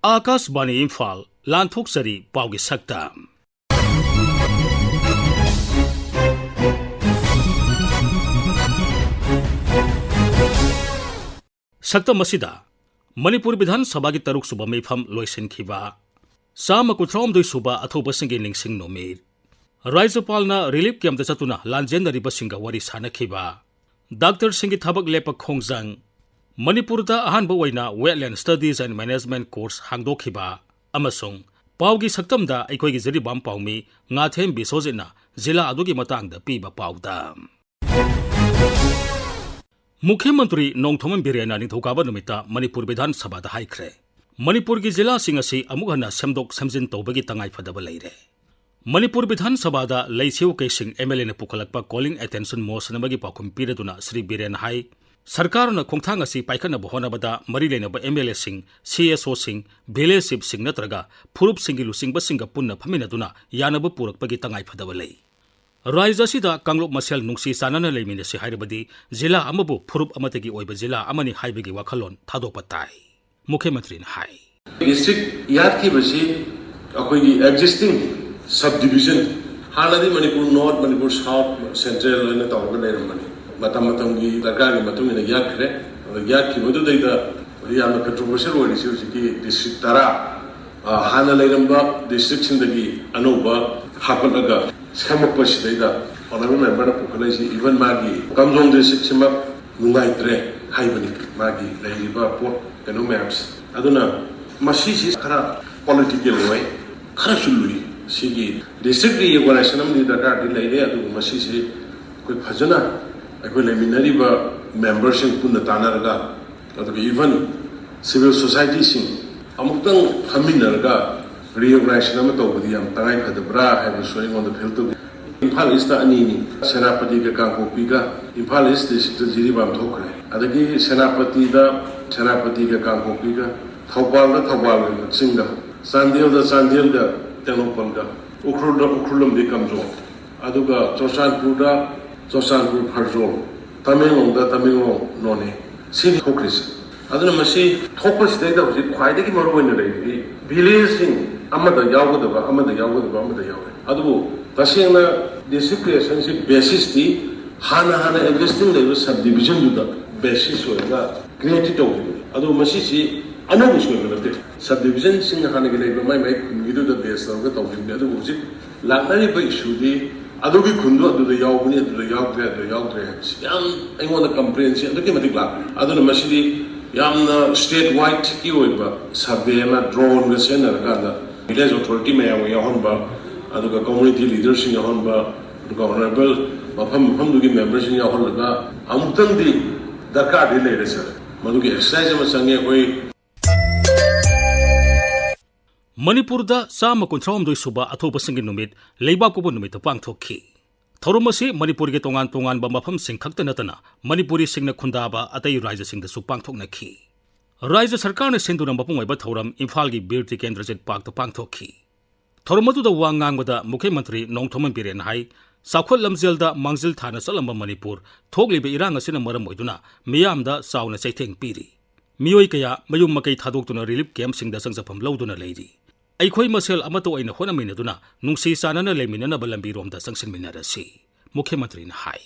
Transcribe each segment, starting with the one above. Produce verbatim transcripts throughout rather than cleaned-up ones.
ꯑꯥꯀꯥꯁꯕꯥꯅꯤ ꯏꯝꯐꯥꯜ, ꯂꯥꯟꯊꯣꯛꯆꯔꯤ ꯄꯥꯎꯒꯤ ꯁꯛꯇꯝ꯫ ꯁꯛꯇꯝ ꯑꯁꯤꯗ ꯃꯅꯤꯄꯨꯔ ꯕꯤꯙꯥꯟ ꯁꯚꯥꯒꯤ ꯇꯔꯨꯛ ꯁꯨꯕ ꯃꯤꯐꯝ ꯂꯣꯏꯁꯤꯟꯈꯤꯕ, ꯆꯥꯝꯃ ꯀꯨꯟꯊ꯭ꯔꯥ ꯍꯨꯝꯗꯣꯏ ꯁꯨꯕ ꯑꯊꯧꯕꯁꯤꯡꯒꯤ ꯅꯤꯡꯁꯤꯡ ꯅꯨꯃꯤꯠ, ꯔꯥꯖ꯭ꯌꯄꯥꯜꯅ ꯔꯤꯂꯤꯐ ꯀꯦꯝꯞꯇ ꯆꯠꯇꯨꯅ ꯂꯥꯟꯖꯦꯟꯅꯔꯤꯕꯁꯤꯡꯒ ꯋꯥꯔꯤ ꯁꯥꯅꯈꯤꯕ, ꯗꯥꯛꯇꯔꯁꯤꯡꯒꯤ ꯊꯕꯛ ꯂꯦꯞꯄ ꯈꯣꯡꯖꯪ, ꯃꯅꯤꯄꯨꯔꯗ ꯑꯍꯥꯟꯕ ꯑꯣꯏꯅ Wetland Studies and Management Course ꯍꯥꯡꯗꯣꯛꯈꯤꯕ ꯑꯃꯁꯨꯡ ꯄꯥꯎꯒꯤ ꯁꯛꯇꯝꯗ ꯑꯩꯈꯣꯏꯒꯤ ꯖꯤꯔꯤꯕꯥꯝ ꯄꯥꯎꯃꯤ ꯉꯥꯊꯦꯝ ꯕꯤꯁ꯭ꯋꯖꯤꯠꯅ ꯖꯤꯂꯥ ꯑꯗꯨꯒꯤ ꯃꯇꯥꯡꯗ ꯄꯤꯕ ꯄꯥꯎꯗ꯫ ꯃꯨꯈ꯭ꯌ ꯃꯟꯇ꯭ꯔꯤ ꯅꯣꯡꯊꯣꯝꯕꯝ ꯕꯤꯔꯦꯟꯅ ꯅꯤꯡꯊꯧꯀꯥꯕ ꯅꯨꯃꯤꯠꯇ ꯃꯅꯤꯄꯨꯔ ꯕꯤꯙꯥꯟ ꯁꯚꯥꯗ ꯍꯥꯏꯈ꯭ꯔꯦ, ꯃꯅꯤꯄꯨꯔꯒꯤ ꯖꯤꯂꯥꯁꯤꯡ ꯑꯁꯤ ꯑꯃꯨꯛ ꯍꯟꯅ ꯁꯦꯝꯗꯣꯛ ꯁꯦꯝꯖꯤꯟ ꯇꯧꯕꯒꯤ ꯇꯉꯥꯏꯐꯗꯕ ꯂꯩꯔꯦ꯫ ꯃꯅꯤꯄꯨꯔ ꯕꯤꯙꯥꯟ ꯁꯚꯥꯗ ꯂꯩꯁꯦꯋꯀꯩꯁꯤꯡ ꯑꯦꯝ ꯑꯦꯜ ꯑꯦꯅ ꯄꯨꯈꯠꯂꯛꯄ calling attention motion ꯑꯃꯒꯤ ꯄꯥꯎꯈꯨꯝ ꯄꯤꯔꯗꯨꯅ ꯁ꯭ꯔꯤ ꯕꯤꯔꯦꯟꯅ ꯍꯥꯏ, ꯁꯔꯀꯥꯔꯅ ꯈꯣꯡꯊꯥꯡ ꯑꯁꯤ ꯄꯥꯏꯈꯠꯅꯕ ꯍꯣꯠꯅꯕꯗ ꯃꯔꯤ ꯂꯩꯅꯕ M L ꯑꯦꯁꯤꯡ, C S ꯑꯣꯁꯤꯡ, village ꯆꯤꯐꯁꯤꯡ ꯅꯠꯇ꯭ꯔꯒ ꯐꯨꯔꯨꯞꯁꯤꯡꯒꯤ ꯂꯨꯆꯤꯡꯕꯁꯤꯡꯒ ꯄꯨꯟꯅ ꯐꯝꯃꯤꯟꯅꯗꯨꯅ ꯌꯥꯅꯕ ꯄꯨꯔꯛꯄꯒꯤ ꯇꯉꯥꯏꯐꯗꯕ ꯂꯩ꯫ ꯔꯥꯖ꯭ꯌ ꯑꯁꯤꯗ ꯀꯥꯡꯂꯨꯞ ꯃꯁꯦꯜ ꯅꯨꯡꯁꯤ ꯆꯥꯟꯅꯅ ꯂꯩꯃꯤꯟꯅꯁꯤ ꯍꯥꯏꯔꯕꯗꯤ ꯖꯤꯂꯥ ꯑꯃꯕꯨ ꯐꯨꯔꯨꯞ ꯑꯃꯠꯇꯒꯤ ꯑꯣꯏꯕ ꯖꯤꯂꯥ ꯑꯃꯅꯤ ꯍꯥꯏꯕꯒꯤ ꯋꯥꯈꯜꯂꯣꯟ ꯊꯥꯗꯣꯛꯄ ꯇꯥꯏ꯫ ꯃꯨꯈ꯭ꯌ ꯃꯟꯇ꯭ꯔꯤꯅ ꯍꯥꯏ꯫ ꯗꯤꯁꯇ꯭ꯔꯤꯛ ꯌꯥꯠꯈꯤꯕꯁꯤ ꯑꯩꯈꯣꯏꯒꯤ ꯑꯦꯛꯖꯤꯁꯇꯤꯡ ꯁꯕ ꯗꯤꯕꯤꯖꯟ, ꯍꯥꯟꯅꯗꯤ Manipur north, Manipur south, central ꯍꯥꯏꯅ ꯇꯧꯔꯒ ꯂꯩꯔꯝꯕꯅꯤ꯫ ꯃꯇꯝ ꯃꯇꯝꯒꯤ ꯗꯔꯀꯥꯔꯒꯤ ꯃꯇꯨꯡ ꯏꯟꯅ ꯌꯥꯠꯈ꯭ꯔꯦ꯫ ꯑꯗ ꯌꯥꯠꯈꯤꯕꯗꯨꯗꯩꯗ ꯌꯥꯝꯅ ꯀꯟꯇ꯭ꯔꯣꯚꯔꯁꯤꯌꯦꯜ ꯑꯣꯏꯔꯤꯁꯤ ꯍꯧꯖꯤꯛꯀꯤ ꯗꯤꯁꯇ꯭ꯔꯤꯛ ꯇꯔꯥ, ꯑ, ꯍꯥꯟꯅ ꯂꯩꯔꯝꯕ ꯗꯤꯁꯇ꯭ꯔꯤꯛꯁꯤꯡꯗꯒꯤ ꯑꯅꯧꯕ ꯍꯥꯞꯀꯠꯂꯒ ꯁꯦꯝꯃꯛꯄꯁꯤꯗꯩꯗ ꯑꯣꯅꯔꯦꯕꯜ ꯃꯦꯝꯕꯔꯅ ꯄꯨꯈꯠꯂꯛꯏꯁꯤ, ꯏꯚꯟ ꯃꯥꯒꯤ ꯀꯥꯝꯖꯣꯡ ꯗꯤꯁꯇ꯭ꯔꯤꯛꯁꯤꯃꯛ ꯅꯨꯡꯉꯥꯏꯇ꯭ꯔꯦ ꯍꯥꯏꯕꯅꯤ, ꯃꯥꯒꯤ ꯂꯩꯔꯤꯕ ꯄꯣꯠ ꯀꯩꯅꯣ ꯃꯌꯥꯝꯁꯦ꯫ ꯑꯗꯨꯅ ꯃꯁꯤꯁꯤ ꯈꯔ ꯄꯣꯂꯤꯇꯤꯀꯦꯜ ꯑꯣꯏ, ꯈꯔꯁꯨ ꯂꯨꯏ꯫ ꯁꯤꯒꯤ ꯗꯤꯁꯇ꯭ꯔꯤꯛ ꯔꯤꯑꯣꯔꯒꯅꯥꯏꯖꯦꯁꯟ ꯑꯃꯗꯤ ꯗꯔꯀꯥꯔꯗꯤ ꯂꯩꯔꯦ, ꯑꯗꯨꯕꯨ ꯃꯁꯤꯁꯤ ꯑꯩꯈꯣꯏ ꯐꯖꯅ ꯑꯩꯈꯣꯏ ꯂꯩꯃꯤꯟꯅꯔꯤꯕ ꯃꯦꯝꯕꯔꯁꯤꯡ ꯄꯨꯟꯅ ꯇꯥꯟꯅꯔꯒ, ꯑꯗꯨꯒ ꯏꯚꯟ ꯁꯤꯚꯤꯜ ꯁꯣꯁꯥꯏꯇꯤꯁꯤꯡ ꯑꯃꯨꯛꯇꯪ ꯐꯝꯃꯤꯟꯅꯔꯒ ꯔꯤꯑꯣꯔꯒꯅꯥꯏꯖꯦꯁꯟ ꯑꯃ ꯇꯧꯕꯗꯤ ꯌꯥꯝ ꯇꯉꯥꯏ ꯐꯗꯕ꯭ꯔꯥ ꯍꯥꯏꯕꯁꯨ ꯑꯩꯉꯣꯟꯗ ꯐꯤꯜ ꯇꯧꯈꯤ꯫ ꯏꯝꯐꯥꯜ ꯏꯁꯇ ꯑꯅꯤꯅꯤ, ꯁꯦꯅꯥꯄꯇꯤꯒ ꯀꯥꯡꯄꯣꯛꯄꯤꯒ꯫ ꯏꯝꯐꯥꯜ ꯏꯁ ꯗꯤꯁꯇ꯭ꯔꯤꯛꯇ ꯖꯤꯔꯤꯕꯥꯝ ꯊꯣꯛꯈ꯭ꯔꯦ꯫ ꯑꯗꯒꯤ ꯁꯦꯅꯥꯄꯇꯤꯗ ꯁꯦꯅꯥꯄꯇꯤꯒ ꯀꯥꯡꯄꯣꯛꯄꯤꯒ, ꯊꯧꯕꯥꯜꯗ ꯊꯧꯕꯥꯜꯒ ꯀꯛꯆꯤꯡꯒ, ꯆꯥꯟꯗꯦꯜꯗ ꯆꯥꯟꯗꯦꯜꯒ ꯇꯦꯡꯅꯧꯄꯜꯒ, ꯎꯈ꯭ꯔꯨꯜꯗ ꯎꯈ꯭ꯔꯨꯜ ꯑꯃꯗꯤ ꯀꯥꯝꯖꯣꯡ, ꯑꯗꯨꯒ ꯆꯨꯔꯆꯥꯟꯄꯨꯔꯗ ꯆꯨꯔꯆꯥꯟꯄꯨꯔ ꯐꯦꯔꯖꯣꯜ, ꯇꯃꯦꯡꯂꯣꯡꯗ ꯇꯃꯦꯡꯂꯣꯡ ꯅꯣꯅꯦ꯫ ꯁꯤꯅꯤ ꯊꯣꯛꯈ꯭ꯔꯤꯁꯦ꯫ ꯑꯗꯨꯅ ꯃꯁꯤ ꯊꯣꯛꯄꯁꯤꯗꯩꯗ ꯍꯧꯖꯤꯛ ꯈ꯭ꯋꯥꯏꯗꯒꯤ ꯃꯔꯨ ꯑꯣꯏꯅ ꯂꯩꯔꯤꯗꯤ ꯚꯤꯂꯦꯖꯁꯤꯡ ꯑꯃꯗ ꯌꯥꯎꯒꯗꯕ, ꯑꯃꯗ ꯌꯥꯎꯒꯗꯕ, ꯑꯃꯗ ꯌꯥꯎꯔꯦ꯫ ꯑꯗꯨꯕꯨ ꯇꯁꯦꯡꯅ ꯗꯤꯁꯇ꯭ꯔꯤꯛ ꯀ꯭ꯔꯤꯌꯦꯁꯟꯁꯤ ꯕꯦꯁꯤꯁꯇꯤ ꯍꯥꯟꯅ ꯍꯥꯟꯅ ꯑꯦꯛꯖꯤꯁꯇꯤꯡ ꯂꯩꯕ ꯁꯕ ꯗꯤꯕꯤꯖꯟꯗꯨꯗ ꯕꯦꯁꯤꯁ ꯑꯣꯏꯔꯒ ꯀ꯭ꯔꯤꯌꯦꯠꯇꯤ ꯇꯧꯈꯤꯕꯅꯤ꯫ ꯑꯗꯨ ꯃꯁꯤꯁꯤ ꯑꯅꯧꯕ ꯁꯣꯏꯕ ꯅꯠꯇꯦ꯫ ꯁꯕ ꯗꯤꯕꯤꯖꯟꯁꯤꯡ ꯍꯥꯟꯅꯒꯤ ꯂꯩꯕ ꯃꯥꯏ ꯃꯥꯏ ꯈꯨꯟꯒꯤꯗꯨꯗ ꯕꯦꯁ ꯇꯧꯔꯒ ꯇꯧꯈꯤꯕꯅꯤ꯫ ꯑꯗꯨꯕꯨ ꯍꯧꯖꯤꯛ ꯂꯥꯛꯅꯔꯤꯕ ꯏꯁꯨꯗꯤ ꯑꯗꯨꯒꯤ ꯈꯨꯟꯗꯣ ꯑꯗꯨꯗ ꯌꯥꯎꯕꯅꯤ, ꯑꯗꯨꯗ ꯌꯥꯎꯗ꯭ꯔꯦ, ꯑꯗꯨꯗ ꯌꯥꯎꯗ꯭ꯔꯦ ꯍꯥꯏꯕꯁꯤ ꯌꯥꯝ ꯑꯩꯉꯣꯟꯗ ꯀꯝꯄ꯭ꯂꯦꯟꯁꯤ ꯑꯗꯨꯛꯀꯤ ꯃꯇꯤꯛ ꯂꯥꯛꯑꯦ꯫ ꯑꯗꯨꯅ ꯃꯁꯤꯗꯤ ꯌꯥꯝꯅ ꯁ꯭ꯇꯦꯠ ꯋꯥꯏꯗꯀꯤ ꯑꯣꯏꯕ ꯁꯔꯚꯦ ꯑꯃ ꯗ꯭ꯔꯣꯟꯒ ꯁꯤꯖꯤꯟꯅꯔꯀꯥꯟꯗ ꯚꯤꯂꯦꯖ ꯑꯣꯊꯣꯔꯤꯇꯤ ꯃꯌꯥꯝꯒ ꯌꯥꯎꯍꯟꯕ, ꯑꯗꯨꯒ ꯀꯝꯃꯨꯅꯤꯇꯤ ꯂꯤꯗꯔꯁꯤꯡ ꯌꯥꯎꯍꯟꯕ, ꯑꯗꯨꯒ ꯑꯣꯅꯔꯦꯕꯜ ꯃꯐꯝ ꯃꯐꯝꯗꯨꯒꯤ ꯃꯦꯝꯕꯔꯁꯤꯡ ꯌꯥꯎꯍꯜꯂꯒ ꯑꯃꯨꯛꯇꯪꯗꯤ ꯗꯔꯀꯥꯔꯗꯤ ꯂꯩꯔꯦ ꯁꯥꯔ꯫ ꯃꯗꯨꯒꯤ ꯑꯦꯛꯁꯔꯁꯥꯏꯁ ꯑꯃ ꯆꯪꯉꯦ ꯑꯩꯈꯣꯏ꯫ ꯃꯅꯤꯄꯨꯔꯗ ꯆꯥꯝꯃ ꯀꯨꯟꯊ꯭ꯔꯥꯍꯨꯝꯗꯣꯏ ꯁꯨꯕ ꯑꯊꯣꯛꯄꯁꯤꯡꯒꯤ ꯅꯨꯃꯤꯠ ꯂꯩꯕꯥꯛꯄꯣꯛꯄ ꯅꯨꯃꯤꯠꯇ ꯄꯥꯡꯊꯣꯛꯈꯤ꯫ ꯊꯧꯔꯝ ꯑꯁꯤ ꯃꯅꯤꯄꯨꯔꯒꯤ ꯇꯣꯉꯥꯟ ꯇꯣꯉꯥꯟꯕ ꯃꯐꯝꯁꯤꯡ ꯈꯛꯇ ꯅꯠꯇꯅ ꯃꯅꯤꯄꯨꯔꯤꯁꯤꯡꯅ ꯈꯨꯟꯗꯥꯕ ꯑꯇꯩ ꯔꯥꯖ꯭ꯌꯁꯤꯡꯗꯁꯨ ꯄꯥꯡꯊꯣꯛꯅꯈꯤ꯫ ꯔꯥꯖ꯭ꯌ ꯁꯔꯀꯥꯔꯅ ꯁꯤꯟꯗꯨꯅ ꯃꯄꯨꯡ ꯑꯣꯏꯕ ꯊꯧꯔꯝ ꯏꯝꯐꯥꯜꯒꯤ ꯕꯤꯔ ꯇꯤꯀꯦꯟꯗ꯭ꯔꯖꯤꯠ ꯄꯥꯔꯛꯇ ꯄꯥꯡꯊꯣꯛꯈꯤ꯫ ꯊꯧꯔꯝ ꯑꯗꯨꯗ ꯋꯥ ꯉꯥꯡꯕꯗ ꯃꯨꯈ꯭ꯌ ꯃꯟꯇ꯭ꯔꯤ ꯅꯣꯡꯊꯣꯝꯕꯝ ꯕꯤꯔꯦꯟꯅ ꯍꯥꯏ, ꯆꯥꯎꯈꯠ ꯂꯝꯖꯦꯜꯗ ꯃꯥꯡꯖꯤꯜ ꯊꯥꯅ ꯆꯠꯂꯝꯕ ꯃꯅꯤꯄꯨꯔ ꯊꯣꯛꯂꯤꯕ ꯏꯔꯥꯡ ꯑꯁꯤꯅ ꯃꯔꯝ ꯑꯣꯏꯗꯨꯅ ꯃꯤꯌꯥꯝꯗ ꯆꯥꯎꯅ ꯆꯩꯊꯦꯡ ꯄꯤꯔꯤ꯫ ꯃꯤꯑꯣꯏ ꯀꯌꯥ ꯃꯌꯨꯝ ꯃꯀꯩ ꯊꯥꯗꯣꯛꯇꯨꯅ ꯔꯤꯂꯤꯐ ꯀꯦꯝꯞꯁꯤꯡꯗ ꯆꯪꯖꯐꯝ ꯂꯧꯗꯨꯅ ꯂꯩꯔꯤ꯫ ꯑꯩꯈꯣꯏ ꯃꯁꯦꯜ ꯑꯃꯠꯇ ꯑꯣꯏꯅ ꯍꯣꯠꯅꯃꯤꯟꯅꯗꯨꯅ ꯅꯨꯡꯁꯤ ꯆꯥꯟꯅꯅ ꯂꯩꯃꯤꯟꯅꯅꯕ ꯂꯝꯕꯤꯔꯣꯝꯗ ꯆꯪꯁꯤꯟꯃꯤꯟꯅꯔꯁꯤ, ꯃꯨꯈ꯭ꯌ ꯃꯟꯇ꯭ꯔꯤꯅ ꯍꯥꯏ꯫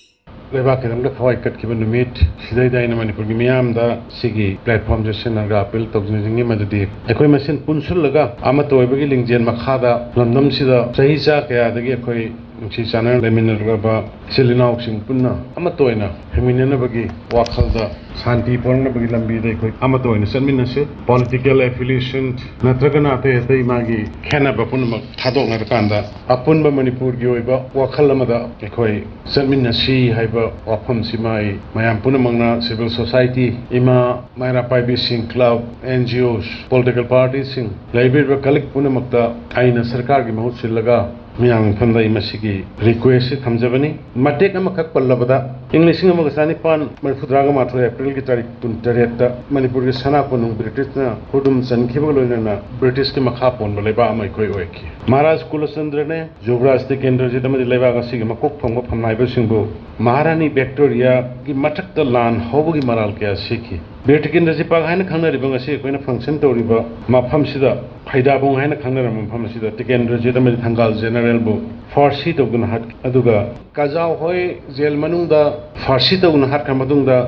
ꯂꯩꯕꯥꯛꯀꯤꯗꯃꯛꯇ ꯊꯋꯥꯏ ꯀꯠꯈꯤꯕ ꯅꯨꯃꯤꯠ ꯁꯤꯗꯩꯗ ꯑꯩꯅ ꯃꯅꯤꯄꯨꯔꯒꯤ ꯃꯤꯌꯥꯝꯗ ꯁꯤꯒꯤ ꯄ꯭ꯂꯦꯠꯐꯣꯝꯁꯦ ꯁꯤꯖꯤꯟꯅꯔꯒ ꯑꯄꯤꯜ ꯇꯧꯖꯅꯤꯡꯉꯤ, ꯃꯗꯨꯗꯤ ꯑꯩꯈꯣꯏ ꯃꯁꯦꯟ ꯄꯨꯟꯁꯤꯜꯂꯒ ꯑꯃꯠꯇ ꯑꯣꯏꯕꯒꯤ ꯂꯤꯡꯖꯦꯜ ꯃꯈꯥꯗ ꯂꯝꯗꯝꯁꯤꯗ ꯆꯍꯤ ꯆꯥ ꯀꯌꯥꯗꯒꯤ ꯑꯩꯈꯣꯏ ꯅꯨꯡꯁꯤ ꯆꯥꯟꯅꯅ ꯂꯩꯃꯤꯟꯅꯔꯛꯂꯕ ꯏꯆꯤꯜ ꯏꯅꯥꯎꯁꯤꯡ ꯄꯨꯟꯅ ꯑꯃꯠꯇ ꯑꯣꯏꯅ ꯍꯤꯡꯃꯤꯟꯅꯅꯕꯒꯤ ꯋꯥꯈꯜꯗ ꯁꯥꯟꯇꯤ ꯄꯨꯔꯛꯅꯕꯒꯤ ꯂꯝꯕꯤꯗ ꯑꯩꯈꯣꯏ ꯑꯃꯠꯇ ꯑꯣꯏꯅ ꯆꯠꯃꯤꯟꯅꯁꯤ꯫ ꯄꯣꯂꯤꯇꯤꯀꯦꯜ ꯑꯦꯐꯤꯂꯤꯌꯦꯁꯟ ꯅꯠꯇ꯭ꯔꯒꯅ ꯑꯇꯩ ꯑꯇꯩ ꯃꯥꯒꯤ ꯈꯦꯠꯅꯕ ꯄꯨꯝꯅꯃꯛ ꯊꯥꯗꯣꯛꯅꯔꯀꯥꯟꯗ ꯑꯄꯨꯟꯕ ꯃꯅꯤꯄꯨꯔꯒꯤ ꯑꯣꯏꯕ ꯋꯥꯈꯜ ꯑꯃꯗ ꯑꯩꯈꯣꯏ ꯆꯠꯃꯤꯟꯅꯁꯤ ꯍꯥꯏꯕ ꯋꯥꯐꯝꯁꯤꯃ ꯑꯩ ꯃꯌꯥꯝ ꯄꯨꯝꯅꯃꯛꯅ, ꯁꯤꯚꯤꯜ ꯁꯣꯁꯥꯏꯇꯤ, ꯏꯃꯥ ꯃꯩꯔꯥ ꯄꯥꯏꯕꯤꯁꯤꯡ, ꯀ꯭ꯂꯕ, ꯑꯦꯟ ꯖꯤ ꯑꯣꯁ, ꯄꯣꯂꯤꯇꯤꯀꯦꯜ ꯄꯥꯔꯇꯤꯁꯤꯡ, ꯂꯩꯕꯤꯔꯤꯕ ꯀꯂꯤꯛ ꯄꯨꯝꯅꯃꯛꯇ ꯑꯩꯅ ꯁꯔꯀꯥꯔꯒꯤ ꯃꯍꯨꯠ ꯁꯤꯜꯂꯒ ꯃꯤꯌꯥꯝꯒꯤ ꯃꯐꯝꯗ ꯑꯩ ꯃꯁꯤꯒꯤ ꯔꯤꯀ꯭ꯋꯦꯁꯁꯤ ꯊꯝꯖꯕꯅꯤ꯫ ꯃꯇꯦꯛ ꯑꯃꯈꯛ ꯄꯜꯂꯕꯗ, ꯏꯪ ꯂꯤꯁꯤꯡ ꯑꯃꯒ ꯆꯥꯅꯤꯄꯥꯟ ꯃꯔꯤꯐꯨꯇꯔꯥꯒ ꯃꯥꯊꯣꯏ ꯑꯦꯄ꯭ꯔꯤꯜꯒꯤ ꯇꯥꯔꯤꯛ ꯀꯨꯟꯇꯔꯦꯠꯇ ꯃꯅꯤꯄꯨꯔꯒꯤ ꯁꯅꯥ ꯀꯣꯅꯨꯡ ꯕ꯭ꯔꯤꯇꯤꯁꯅ ꯈꯨꯗꯨꯝ ꯆꯟꯈꯤꯕꯒ ꯂꯣꯏꯅꯅ ꯕ꯭ꯔꯤꯇꯤꯁꯀꯤ ꯃꯈꯥ ꯄꯣꯟꯕ ꯂꯩꯕꯥꯛ ꯑꯃ ꯑꯩꯈꯣꯏ ꯑꯣꯏꯈꯤ꯫ ꯃꯍꯥꯔꯥꯖ ꯀꯨꯂꯆꯟꯗ꯭ꯔꯅꯦ, ꯖꯨꯕꯔꯥꯖ ꯇꯤꯀꯦꯟꯗ꯭ꯔꯖꯤꯠ ꯑꯃꯗꯤ ꯂꯩꯕꯥꯛ ꯑꯁꯤꯒꯤ ꯃꯀꯣꯛ ꯊꯣꯡꯕ ꯐꯝꯅꯥꯏꯕꯁꯤꯡꯕꯨ ꯃꯍꯥꯔꯥꯅꯤ ꯚꯤꯛꯇꯣꯔꯤꯌꯥꯒꯤ ꯃꯊꯛꯇ ꯂꯥꯟ ꯍꯧꯕꯒꯤ ꯃꯔꯥꯜ ꯀꯌꯥ ꯁꯤꯈꯤ꯫ ꯕꯤꯔ ꯇꯤꯀꯦꯟꯗ꯭ꯔꯖꯤꯠ ꯄꯥꯛ ꯍꯥꯏꯅ ꯈꯪꯅꯔꯤꯕ, ꯉꯁꯤ ꯑꯩꯈꯣꯏꯅ ꯐꯪꯁꯟ ꯇꯧꯔꯤꯕ ꯃꯐꯝꯁꯤꯗ, ꯐꯩꯗꯥꯕꯣꯡ ꯍꯥꯏꯅ ꯈꯪꯅꯔꯝꯕ ꯃꯐꯝ ꯑꯁꯤꯗ, ꯇꯤꯀꯦꯟꯗ꯭ꯔꯖꯤꯠ ꯑꯃꯗꯤ ꯊꯪꯒꯥꯜ ꯖꯦꯅꯔꯦꯜꯕꯨ ꯐꯥꯔꯁꯤ ꯇꯧꯗꯨꯅ ꯍꯥꯠꯈꯤ꯫ ꯑꯗꯨꯒ ꯀꯖꯥꯎ ꯍꯣꯏ ꯖꯦꯜ ꯃꯅꯨꯡꯗ ꯐꯥꯔꯁꯤ ꯇꯧꯗꯨꯅ ꯍꯥꯠꯈ꯭ꯔ ꯃꯇꯨꯡꯗ,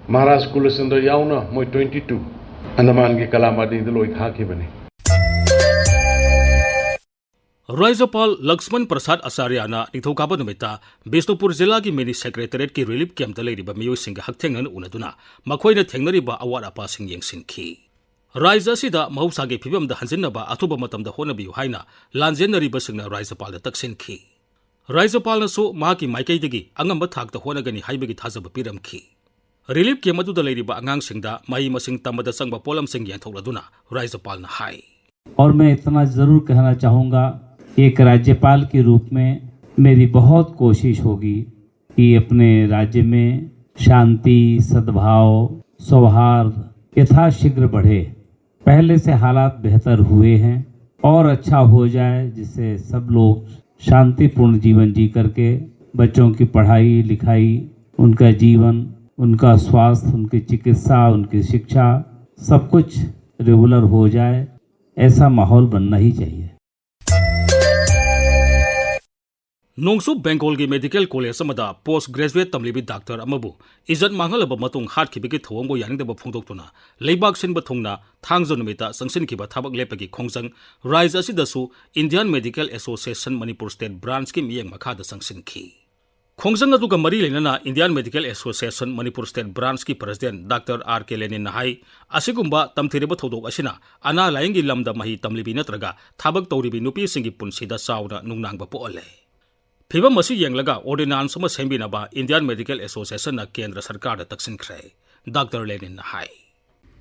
ꯃꯍꯥꯔꯥꯖ ꯀꯨꯂꯆꯟꯗ꯭ꯔ ꯌꯥꯎꯅ ꯃꯣꯏ twenty two ꯑꯟꯗꯃꯥꯟꯒꯤ ꯀꯂꯥꯃꯥꯗꯤꯗ ꯂꯣꯏ ꯊꯥꯈꯤꯕꯅꯤ꯫ ꯔꯥꯖ꯭ꯌꯄꯥꯜ ꯂꯛꯁꯃꯟ ꯄ꯭ꯔꯁꯥꯗ ꯑꯆꯥꯔꯌꯥꯅ ꯅꯤꯡꯊꯧꯀꯥꯕ ꯅꯨꯃꯤꯠꯇ ꯕꯤꯁꯅꯨꯄꯨꯔ ꯖꯤꯂꯥꯒꯤ ꯃꯤꯅꯤ ꯁꯦꯀ꯭ꯔꯦꯇꯔꯤꯌꯦꯠꯀꯤ ꯔꯤꯂꯤꯐ ꯀꯦꯝꯞꯇ ꯂꯩꯔꯤꯕ ꯃꯤꯑꯣꯏꯁꯤꯡꯒ ꯍꯛꯊꯦꯡꯅꯅ ꯎꯅꯗꯨꯅ ꯃꯈꯣꯏꯅ ꯊꯦꯡꯅꯔꯤꯕ ꯑꯋꯥꯠ ꯑꯄꯥꯁꯤꯡ ꯌꯦꯡꯁꯤꯟꯈꯤ꯫ ꯔꯥꯖ꯭ꯌ ꯑꯁꯤꯗ ꯃꯍꯧꯁꯥꯒꯤ ꯐꯤꯕꯝꯗ ꯍꯟꯖꯤꯟꯅꯕ ꯑꯊꯨꯕ ꯃꯇꯝꯗ ꯍꯣꯠꯅꯕꯤꯌꯨ ꯍꯥꯏꯅ ꯂꯥꯟꯖꯦꯟꯅꯔꯤꯕꯁꯤꯡꯅ ꯔꯥꯖ꯭ꯌꯄꯥꯜꯗ ꯇꯛꯁꯤꯟꯈꯤ꯫ ꯔꯥꯖ꯭ꯌꯄꯥꯜꯅꯁꯨ ꯃꯍꯥꯛꯀꯤ ꯃꯥꯏꯀꯩꯗꯒꯤ ꯑꯉꯝꯕ ꯊꯥꯛꯇ ꯍꯣꯠꯅꯒꯅꯤ ꯍꯥꯏꯕꯒꯤ ꯊꯥꯖꯕ ꯄꯤꯔꯝꯈꯤ꯫ ꯔꯤꯂꯤꯐ ꯀꯦꯝꯞ ꯑꯗꯨꯗ ꯂꯩꯔꯤꯕ ꯑꯉꯥꯡꯁꯤꯡꯗ ꯃꯍꯩ ꯃꯁꯤꯡ ꯇꯝꯕꯗ ꯆꯪꯕ ꯄꯣꯠꯂꯝꯁꯤꯡ ꯌꯦꯟꯊꯣꯛꯂꯗꯨꯅ ꯔꯥꯖ꯭ꯌꯄꯥꯜꯅ ꯍꯥꯏ꯫ और मैं इतना जरूर कहना चाहूंगा, एक राज्यपाल के रूप में मेरी बहुत कोशिश होगी कि अपने राज्य में शांति, सद्भाव, सौहार्द यथाशीघ्र बढ़े। पहले से हालात बेहतर हुए हैं और अच्छा हो जाए, जिससे सब लोग शांतिपूर्ण जीवन जी करके बच्चों की पढ़ाई लिखाई, उनका जीवन, उनका स्वास्थ्य, उनकी चिकित्सा, उनकी शिक्षा, सब कुछ रेगुलर हो जाए, ऐसा माहौल बनना ही चाहिए। ꯅꯣꯡꯆꯨꯞ ꯕꯦꯡꯒꯣꯜꯒꯤ ꯃꯦꯗꯤꯀꯦꯜ ꯀꯣꯂꯦꯖ ꯑꯃꯗ ꯄꯣꯁ ꯒ꯭ꯔꯦꯖꯨꯑꯦꯠ ꯇꯝꯂꯤꯕꯤ ꯗꯥꯛꯇꯔ ꯑꯃꯕꯨ ꯏꯖꯠ ꯃꯥꯡꯍꯜꯂꯕ ꯃꯇꯨꯡ ꯍꯥꯠꯈꯤꯕꯒꯤ ꯊꯧꯑꯣꯡꯕꯨ ꯌꯥꯅꯤꯡꯗꯕ ꯐꯣꯡꯗꯣꯛꯇꯨꯅ ꯂꯩꯕꯥꯛ ꯁꯤꯟꯕ ꯊꯨꯡꯅ ꯊꯥꯡꯖ ꯅꯨꯃꯤꯠꯇ ꯆꯪꯁꯤꯟꯈꯤꯕ ꯊꯕꯛ ꯂꯦꯞꯄꯒꯤ ꯈꯣꯡꯖꯪ ꯔꯥꯖ꯭ꯌ ꯑꯁꯤꯗꯁꯨ Indian medical association Manipur state ꯕ꯭ꯔꯥꯟꯆꯀꯤ ꯃꯤꯠꯌꯦꯡ ꯃꯈꯥꯗ ꯆꯪꯁꯤꯟꯈꯤ꯫ ꯈꯣꯡꯖꯪ ꯑꯗꯨꯒ ꯃꯔꯤ ꯂꯩꯅꯅ Indian medical association Manipur state ꯕ꯭ꯔꯥꯟꯆꯀꯤ ꯄ꯭ꯔꯁꯤꯗꯦꯟꯠ ꯗꯥꯛꯇꯔ ꯑꯥꯔ ꯀꯦ ꯂꯦꯅꯤꯟꯅ ꯍꯥꯏ, ꯑꯁꯤꯒꯨꯝꯕ ꯇꯝꯊꯤꯔꯕ ꯊꯧꯗꯣꯛ ꯑꯁꯤꯅ ꯑꯅꯥ ꯂꯥꯌꯦꯡꯒꯤ ꯂꯝꯗ ꯃꯍꯩ ꯇꯝꯂꯤꯕꯤ ꯅꯠꯇ꯭ꯔꯒ ꯊꯕꯛ ꯇꯧꯔꯤꯕꯤ ꯅꯨꯄꯤꯁꯤꯡꯒꯤ ꯄꯨꯟꯁꯤꯗ ꯆꯥꯎꯅ ꯅꯨꯡꯅꯥꯡꯕ ꯄꯣꯛꯍꯜꯂꯦ꯫ ꯐꯤꯚꯝ ꯑꯁꯤ ꯌꯦꯡꯂꯒ ꯑꯣꯔꯗꯤꯅꯥꯟꯁ ꯑꯃ ꯁꯦꯝꯕꯤꯅꯕ ꯏꯟꯗꯤꯌꯥꯟ ꯃꯦꯗꯤꯀꯦꯜ ꯑꯦꯁꯣꯁꯤꯌꯦꯁꯟꯅ ꯀꯦꯟꯗ꯭ꯔ ꯁꯔꯀꯥꯔꯗ ꯇꯛꯁꯤꯟꯈ꯭ꯔꯦ, ꯗꯥꯛꯇꯔ ꯂꯦꯅꯤꯟꯅ ꯍꯥꯏ꯫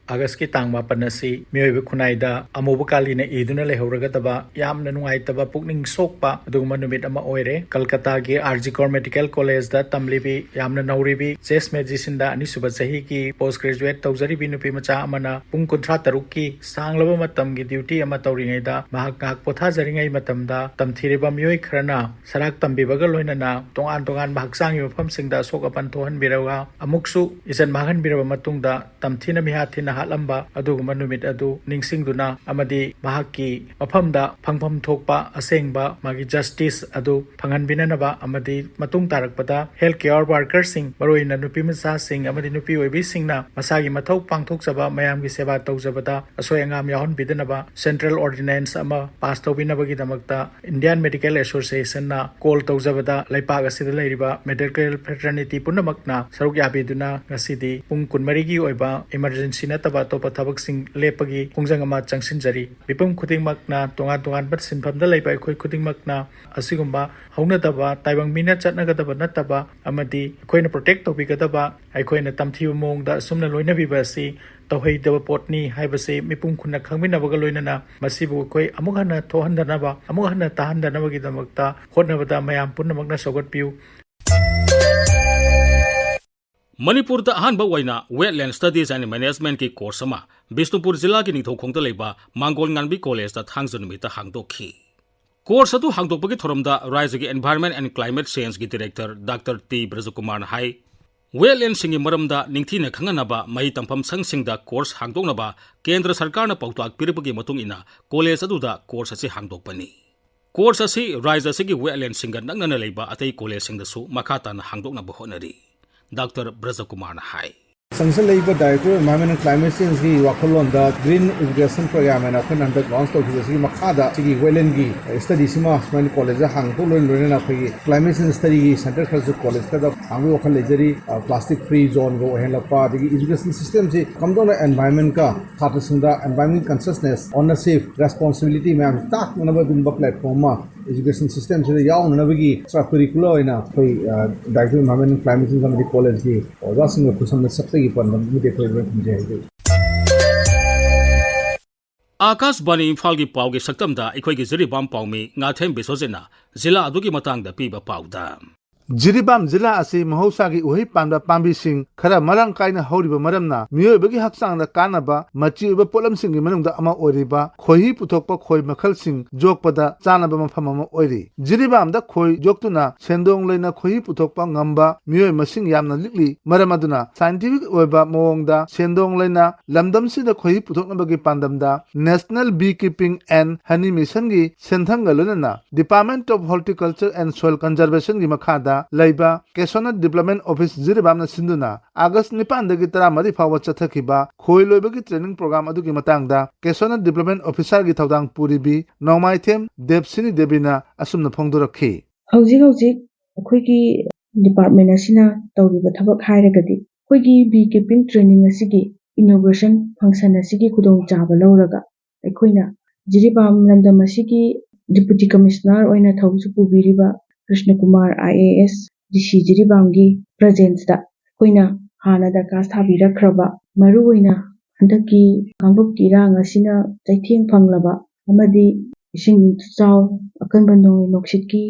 ꯑꯥꯒꯁꯀꯤ ꯇꯥꯡ ꯃꯥꯄꯟ ꯑꯁꯤ ꯃꯤꯑꯣꯏꯕ ꯈꯨꯟꯅꯥꯏꯗ ꯑꯃꯨꯕ ꯀꯥꯂꯤꯅ ꯏꯗꯨꯅ ꯂꯩꯍꯧꯔꯒꯗꯕ ꯌꯥꯝꯅ ꯅꯨꯡꯉꯥꯏꯇꯕ, ꯄꯨꯛꯅꯤꯡ ꯁꯣꯛꯄ ꯑꯗꯨꯒꯨꯝꯕ ꯅꯨꯃꯤꯠ ꯑꯃ ꯑꯣꯏꯔꯦ꯫ ꯀꯜꯀꯇꯥꯒꯤ ꯑꯥꯔ ꯖꯤ ꯀꯣꯔ ꯃꯦꯗꯤꯀꯦꯜ ꯀꯣꯂꯦꯖꯇ ꯇꯝꯂꯤꯕꯤ, ꯌꯥꯝꯅ ꯅꯧꯔꯤꯕꯤ, ꯆꯦꯁ ꯃꯦꯖꯤꯁꯤꯌꯟꯗ ꯑꯅꯤꯁꯨꯕ ꯆꯍꯤꯒꯤ ꯄꯣꯁ ꯒ꯭ꯔꯦꯖꯨꯋꯦꯠ ꯇꯧꯖꯔꯤꯕꯤ ꯅꯨꯄꯤ ꯃꯆꯥ ꯑꯃꯅ ꯄꯨꯡ ꯀꯨꯟꯊ꯭ꯔꯥ ꯇꯔꯨꯛꯀꯤ ꯁꯥꯡꯂꯕ ꯃꯇꯝꯒꯤ ꯗ꯭ꯌꯨꯇꯤ ꯑꯃ ꯇꯧꯔꯤꯉꯩꯗ, ꯃꯍꯥꯛ ꯉꯥꯏꯍꯥꯛ ꯄꯣꯊꯥꯖꯔꯤꯉꯩ ꯃꯇꯝꯗ, ꯇꯝꯊꯤꯔꯤꯕ ꯃꯤꯑꯣꯏ ꯈꯔꯅ ꯁꯔꯥꯛ ꯇꯝꯕꯤꯕꯒ ꯂꯣꯏꯅꯅ ꯇꯣꯉꯥꯟ ꯇꯣꯉꯥꯟꯕ ꯍꯛꯆꯥꯡꯒꯤ ꯃꯐꯝꯁꯤꯡꯗ ꯑꯁꯣꯛ ꯑꯄꯟ ꯊꯣꯛꯍꯟꯕꯤꯔꯒ, ꯑꯃꯨꯛꯁꯨ ꯏꯖꯠ ꯃꯥꯡꯍꯟꯕꯤꯔꯕ ꯃꯇꯨꯡꯗ, ꯇꯝꯊꯤꯅ ꯃꯤꯍꯥꯠ ꯊꯤꯅ ꯍꯥꯠꯂꯝꯕ ꯑꯗꯨꯒꯨꯝꯕ ꯅꯨꯃꯤꯠ ꯑꯗꯨ ꯅꯤꯡꯁꯤꯡꯗꯨꯅ ꯑꯃꯗꯤ ꯃꯍꯥꯛꯀꯤ ꯃꯐꯝꯗ ꯐꯪꯐꯝ ꯊꯣꯛꯄ ꯑꯁꯦꯡꯕ ꯃꯥꯒꯤ ꯖꯁꯇꯤꯁ ꯑꯗꯨ ꯐꯪꯍꯟꯕꯤꯅꯅꯕ ꯑꯃꯗꯤ ꯃꯇꯨꯡ ꯇꯥꯔꯛꯄꯗ ꯍꯦꯜꯊ ꯀꯦꯌꯔ ꯋꯥꯔꯀꯔꯁꯤꯡ, ꯃꯔꯨꯑꯣꯏꯅ ꯅꯨꯄꯤ ꯃꯆꯥꯁꯤꯡ ꯑꯃꯗꯤ ꯅꯨꯄꯤ ꯑꯣꯏꯕꯤꯁꯤꯡꯅ ꯃꯁꯥꯒꯤ ꯃꯊꯧ ꯄꯥꯡꯊꯣꯛꯆꯕ, ꯃꯌꯥꯝꯒꯤ ꯁꯦꯕꯥ ꯇꯧꯖꯕꯗ ꯑꯁꯣꯏ ꯑꯉꯥꯝ ꯌꯥꯎꯍꯟꯕꯤꯗꯅꯕ ꯁꯦꯟꯇ꯭ꯔꯦꯜ ꯑꯣꯔꯗꯤꯅꯦꯟꯁ ꯑꯃ ꯄꯥꯁ ꯇꯧꯕꯤꯅꯕꯒꯤꯗꯃꯛꯇ ꯏꯟꯗꯤꯌꯥꯟ ꯃꯦꯗꯤꯀꯦꯜ ꯑꯦꯁꯣꯁꯤꯌꯦꯁꯟꯅ ꯀꯣꯜ ꯇꯧꯖꯕꯗ, ꯂꯩꯄꯥꯛ ꯑꯁꯤꯗ ꯂꯩꯔꯤꯕ ꯃꯦꯗꯤꯀꯦꯜ ꯐ꯭ꯔꯦꯇꯔꯅꯤꯇꯤ ꯄꯨꯝꯅꯃꯛꯅ ꯁꯔꯨꯛ ꯌꯥꯕꯤꯗꯨꯅ ꯉꯁꯤꯗꯤ ꯄꯨꯡ ꯀꯨꯟꯃꯔꯤꯒꯤ ꯑꯣꯏꯕ ꯏꯃꯔꯖꯦꯟꯁꯤ ꯅꯠꯇꯕ ꯑꯇꯣꯞꯄ ꯊꯕꯛꯁꯤꯡ ꯂꯦꯞꯄꯒꯤ ꯈꯣꯡꯖꯪ ꯑꯃ ꯆꯪꯁꯤꯟꯖꯔꯤ꯫ ꯃꯤꯄꯨꯝ ꯈꯨꯗꯤꯡꯃꯛꯅ, ꯇꯣꯉꯥꯟ ꯇꯣꯉꯥꯟꯕ ꯁꯤꯟꯐꯝꯗ ꯂꯩꯕ ꯑꯩꯈꯣꯏ ꯈꯨꯗꯤꯡꯃꯛꯅ ꯑꯁꯤꯒꯨꯝꯕ ꯍꯧꯅꯗꯕ, ꯇꯥꯏꯕꯪ ꯃꯤꯅ ꯆꯠꯅꯒꯗꯕ ꯅꯠꯇꯕ ꯑꯃꯗꯤ ꯑꯩꯈꯣꯏꯅ ꯄ꯭ꯔꯣꯇꯦꯛ ꯇꯧꯕꯤꯒꯗꯕ, ꯑꯩꯈꯣꯏꯅ ꯇꯝꯊꯤꯕ ꯃꯑꯣꯡꯗ ꯑꯁꯨꯝꯅ ꯂꯣꯏꯅꯕꯤꯕ ꯑꯁꯤ ꯇꯧꯍꯩꯗꯕ ꯄꯣꯠꯅꯤ ꯍꯥꯏꯕꯁꯤ ꯃꯤꯄꯨꯝ ꯈꯨꯟꯅ ꯈꯪꯃꯤꯟꯅꯕꯒ ꯂꯣꯏꯅꯅ ꯃꯁꯤꯕꯨ ꯑꯩꯈꯣꯏ ꯑꯃꯨꯛ ꯍꯟꯅ ꯊꯣꯛꯍꯟꯗꯅꯕ, ꯑꯃꯨꯛ ꯍꯟꯅ ꯇꯥꯍꯟꯗꯅꯕꯒꯤꯗꯃꯛꯇ ꯍꯣꯠꯅꯕꯗ ꯃꯌꯥꯝ ꯄꯨꯝꯅꯃꯛꯅ ꯁꯧꯒꯠꯄꯤꯌꯨ꯫ ꯃꯅꯤꯄꯨꯔꯗ ꯑꯍꯥꯟꯕ ꯑꯣꯏꯅ Wetland Studies and Managementꯀꯤ ꯀꯣꯔꯁ ꯑꯃ ꯕꯤꯁꯅꯨꯄꯨꯔ ꯖꯤꯂꯥꯒꯤ ꯅꯤꯡꯊꯧꯈꯣꯡꯗ ꯂꯩꯕ ꯃꯥꯡꯒꯣꯜ ꯉꯥꯟꯕꯤ ꯀꯣꯂꯦꯖꯇ ꯊꯥꯡꯖ ꯅꯨꯃꯤꯠꯇ ꯍꯥꯡꯗꯣꯛꯈꯤ꯫ ꯀꯣꯔꯁ ꯑꯗꯨ ꯍꯥꯡꯗꯣꯛꯄꯒꯤ ꯊꯧꯔꯝꯗ ꯔꯥꯖ꯭ꯌꯒꯤ Environment and Climate Changeꯒꯤ ꯗꯤꯔꯦꯛꯇꯔ ꯗꯥꯛꯇꯔ ꯇꯤ ꯕ꯭ꯔꯖꯀꯨꯃꯥꯔꯅ ꯍꯥꯏ, ꯋꯦꯠꯂꯦꯟꯁꯤꯡꯒꯤ ꯃꯔꯝꯗ ꯅꯤꯡꯊꯤꯅ ꯈꯪꯍꯟꯅꯕ ꯃꯍꯩ ꯇꯝꯐꯝ ꯁꯪꯁꯤꯡꯗ ꯀꯣꯔꯁ ꯍꯥꯡꯗꯣꯛꯅꯕ ꯀꯦꯟꯗ꯭ꯔ ꯁꯔꯀꯥꯔꯅ ꯄꯥꯎꯇꯥꯛ ꯄꯤꯔꯛꯄꯒꯤ ꯃꯇꯨꯡ ꯏꯟꯅ ꯀꯣꯂꯦꯖ ꯑꯗꯨꯗ ꯀꯣꯔꯁ ꯑꯁꯤ ꯍꯥꯡꯗꯣꯛꯄꯅꯤ꯫ ꯀꯣꯔꯁ ꯑꯁꯤ ꯔꯥꯖ꯭ꯌ ꯑꯁꯤꯒꯤ ꯋꯦꯠꯂꯦꯟꯁꯤꯡꯒ ꯅꯛꯅꯅ ꯂꯩꯕ ꯑꯇꯩ ꯀꯣꯂꯦꯖꯁꯤꯡꯗꯁꯨ ꯃꯈꯥ ꯇꯥꯅ ꯍꯥꯡꯗꯣꯛꯅꯕ ꯍꯣꯠꯅꯔꯤ꯫ ꯗꯥꯛꯇꯔ ꯕ꯭ꯔꯖꯀꯨꯃꯥꯔꯅ ꯍꯥꯏ꯫ ꯆꯪꯁꯤꯜꯂꯛꯏꯕ Director of Environment and Climate Changeꯒꯤ ꯋꯥꯈꯜꯂꯣꯟꯗ Green Education Program ꯍꯥꯏꯅ ꯑꯩꯈꯣꯏꯅ ꯍꯟꯗꯛ ꯂꯣꯟꯆ ꯇꯧꯈꯤꯕꯁꯤꯒꯤ ꯃꯈꯥꯗ ꯁꯤꯒꯤ ꯋꯦꯠꯂꯦꯟꯒꯤ ꯁ꯭ꯇꯗꯤꯁꯤꯃ ꯁꯨꯃꯥꯏꯅ ꯀꯣꯂꯦꯖꯇ ꯍꯥꯡꯗꯣꯛ ꯂꯣꯏꯅ ꯂꯣꯏꯅꯅ ꯑꯩꯈꯣꯏꯒꯤ ꯀ꯭ꯂꯥꯏꯃꯦꯠ ꯆꯦꯟꯖ ꯁ꯭ꯇꯗꯤꯒꯤ ꯁꯦꯟꯇꯔ ꯈꯔꯁꯨ ꯀꯣꯂꯦꯖꯇ ꯍꯥꯡꯕꯒꯤ ꯋꯥꯈꯜ ꯂꯩꯖꯔꯤ꯫ ꯄ꯭ꯂꯥꯁꯇꯤꯛ ꯐ꯭ꯔꯤ ꯖꯣꯟꯒ ꯑꯣꯏꯍꯜꯂꯛꯄ, ꯑꯗꯒꯤ ꯏꯖꯨꯀꯦꯁꯟ ꯁꯤꯁꯇꯦꯝꯁꯤ ꯀꯝꯗꯧꯅ environmentꯀ ꯁꯥꯇ꯭ꯔꯁꯤꯡꯗ environment consciousness, ownership, responsibility ꯃꯌꯥꯝꯁꯤ ꯇꯥꯛꯅꯅꯕ ꯑꯗꯨꯒꯨꯝꯕ platform ꯑꯃ education systemꯁꯤꯗ ꯌꯥꯎꯅꯅꯕꯒꯤ extra curricular ꯑꯣꯏꯅ ꯑꯩꯈꯣꯏ, ꯑ, Director of Environment and Climate Change ꯑꯃꯗꯤ ꯀꯣꯂꯦꯖꯀꯤ ꯑꯣꯖꯥꯁꯤꯡꯒ ꯈꯨꯠꯁꯝꯅ ꯆꯠꯄꯒꯤ ꯄꯥꯟꯗꯝ ꯑꯃꯗꯤ ꯑꯩꯈꯣꯏ ꯂꯣꯏ ꯊꯝꯖꯩ ꯍꯥꯏꯖꯔꯤ꯫ ꯑꯥꯀꯥꯁꯕꯥꯅꯤ ꯏꯝꯐꯥꯜꯒꯤ ꯄꯥꯎꯒꯤ ꯁꯛꯇꯝꯗ ꯑꯩꯈꯣꯏꯒꯤ ꯖꯤꯔꯤꯕꯥꯝ ꯄꯥꯎꯃꯤ ꯉꯥꯊꯦꯝ ꯕꯤꯁ꯭ꯋꯖꯤꯠꯅ ꯖꯤꯂꯥ ꯑꯗꯨꯒꯤ ꯃꯇꯥꯡꯗ ꯄꯤꯕ ꯄꯥꯎꯗ꯫ ꯖꯤꯔꯤꯕꯥꯝ ꯖꯤꯂꯥ ꯑꯁꯤ ꯃꯍꯧꯁꯥꯒꯤ ꯎꯍꯩ ꯄꯥꯟꯕ ꯄꯥꯝꯕꯤꯁꯤꯡ ꯈꯔ ꯃꯔꯥꯡ ꯀꯥꯏꯅ ꯍꯧꯔꯤꯕ ꯃꯔꯝꯅ ꯃꯤꯑꯣꯏꯕꯒꯤ ꯍꯛꯆꯥꯡꯗ ꯀꯥꯟꯅꯕ ꯃꯆꯤ ꯑꯣꯏꯕ ꯄꯣꯠꯂꯝꯁꯤꯡꯒꯤ ꯃꯅꯨꯡꯗ ꯑꯃ ꯑꯣꯏꯔꯤꯕ ꯈꯣꯏꯍꯤ ꯄꯨꯊꯣꯛꯄ ꯈꯣꯏ ꯃꯈꯜꯁꯤꯡ ꯌꯣꯛꯄꯗ ꯆꯥꯅꯕ ꯃꯐꯝ ꯑꯃ ꯑꯣꯏꯔꯤ꯫ ꯖꯤꯔꯤꯕꯥꯝꯗ ꯈꯣꯏ ꯌꯣꯛꯇꯨꯅ ꯁꯦꯟꯗꯣꯡ ꯂꯩꯅ ꯈꯣꯏꯍꯤ ꯄꯨꯊꯣꯛꯄ ꯉꯝꯕ ꯃꯤꯑꯣꯏ ꯃꯁꯤꯡ ꯌꯥꯝꯅ ꯂꯤꯛꯂꯤ꯫ ꯃꯔꯝ ꯑꯗꯨꯅ scientific ꯑꯣꯏꯕ ꯃꯑꯣꯡꯗ ꯁꯦꯟꯗꯣꯡ ꯂꯩꯅ ꯂꯝꯗꯝꯁꯤꯗ ꯈꯣꯏꯍꯤ ꯄꯨꯊꯣꯛꯅꯕꯒꯤ ꯄꯥꯟꯗꯝꯗ National Beekeeping and Honey Missionꯒꯤ ꯁꯦꯟꯊꯪꯒ ꯂꯣꯏꯅꯅ Department of Horticulture and Soil Conservationꯒꯤ ꯃꯈꯥꯗ ꯂꯩꯕ Cashew Nut Development Office ꯖꯤꯔꯤꯕꯥꯝꯅ ꯁꯤꯟꯗꯨꯅ ꯑꯥꯒꯁ ꯅꯤꯄꯥꯟꯗꯒꯤ ꯇꯔꯥꯃꯔꯤ ꯐꯥꯎꯕ ꯆꯠꯊꯈꯤꯕ ꯈꯣꯏ ꯂꯣꯏꯕꯒꯤ training program ꯑꯗꯨꯒꯤ ꯃꯇꯥꯡꯗ Cashew Nut Development Officerꯒꯤ ꯊꯧꯗꯥꯡ ꯄꯨꯔꯤꯕꯤ ꯅꯣꯡꯃꯥꯏꯊꯦꯝ ꯗꯦꯕꯁꯤꯅꯤ ꯗꯦꯕꯤꯅ ꯑꯁꯨꯝꯅ ꯐꯣꯡꯗꯣꯔꯛꯈꯤ꯫ ꯍꯧꯖꯤꯛ ꯍꯧꯖꯤꯛ ꯑꯩꯈꯣꯏꯒꯤ department ꯑꯁꯤꯅ ꯇꯧꯔꯤꯕ ꯊꯕꯛ ꯍꯥꯏꯔꯒꯗꯤ ꯑꯩꯈꯣꯏꯒꯤ bee keeping training ꯑꯁꯤꯒꯤ inauguration function ꯑꯁꯤꯒꯤ ꯈꯨꯗꯣꯡꯆꯥꯕ ꯂꯧꯔꯒ ꯑꯩꯈꯣꯏꯅ ꯖꯤꯔꯤꯕꯥꯝ ꯂꯝꯗꯝ ꯑꯁꯤꯒꯤ Deputy Commissioner ꯑꯣꯏꯅ ꯊꯧꯁꯨ ꯄꯨꯕꯤꯔꯤꯕ ꯀ꯭ꯔꯤꯁꯅ ꯀꯨꯃꯥꯔ IAS DC ꯖꯤꯔꯤꯕꯥꯝꯒꯤ presenceꯇ ꯑꯩꯈꯣꯏꯅ ꯍꯥꯟꯅ ꯗꯔꯀꯥꯁ ꯊꯥꯕꯤꯔꯛꯈ꯭ꯔꯕ, ꯃꯔꯨꯑꯣꯏꯅ ꯍꯟꯗꯛꯀꯤ ꯀꯥꯡꯂꯨꯞꯀꯤ ꯏꯔꯥꯡ ꯑꯁꯤꯅ ꯆꯩꯊꯦꯡ ꯐꯪꯂꯕ ꯑꯃꯗꯤ ꯏꯁꯤꯡ ꯏꯆꯥꯎ, ꯑꯀꯟꯕ ꯅꯣꯡꯂꯩ ꯅꯨꯡꯁꯤꯠꯀꯤ